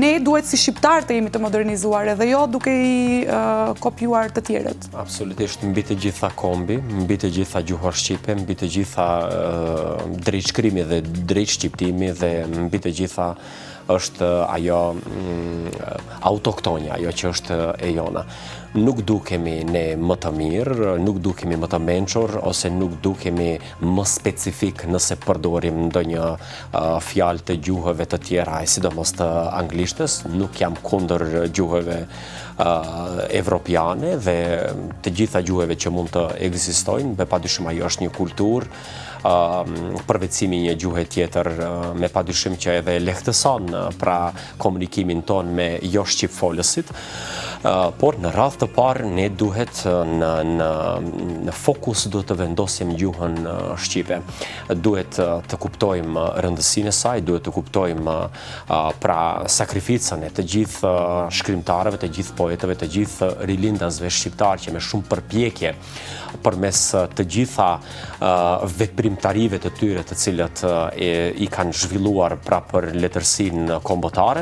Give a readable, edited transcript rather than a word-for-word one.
Ne duhet si shqiptarë të jemi të modernizuar edhe jo duke i kopjuar të tjerët. Absolutisht, mbi të gjitha kombi, mbi të gjitha gjuha shqipe, mbi të gjitha drejtshkrimi dhe drejtshqiptimi dhe mbi të gjitha është ajo mm, autoktonja, ajo që është e jona. Nuk dukemi ne më të mirë, nuk dukemi më të mençur ose nuk dukemi më specifik nëse përdorim ndonjë fjalë të gjuhëve të tjera, e sidomos të anglishtes, nuk jam kundër gjuhëve evropiane dhe të gjitha gjuhëve që mund të ekzistojnë, me padyshim ajo është një kulturë, përvetësimi i një gjuhe tjetër me padyshim që edhe lehtëson pra komunikimin tonë me jo shqipfolësit, por në radhë të parë ne duhet në, në, në fokus duhet të vendosim gjuhën shqipe. Duhet të kuptojmë rëndësinë e saj, duhet të kuptojmë pra sakrificën e të gjithë shkrimtarëve, të gjithë poetëve, të gjithë rilindasve shqiptarë që me shumë përpjekje përmes të gjitha veprimtarive të tyre të cilët i kanë zhvilluar pra për letërsinë kombëtare.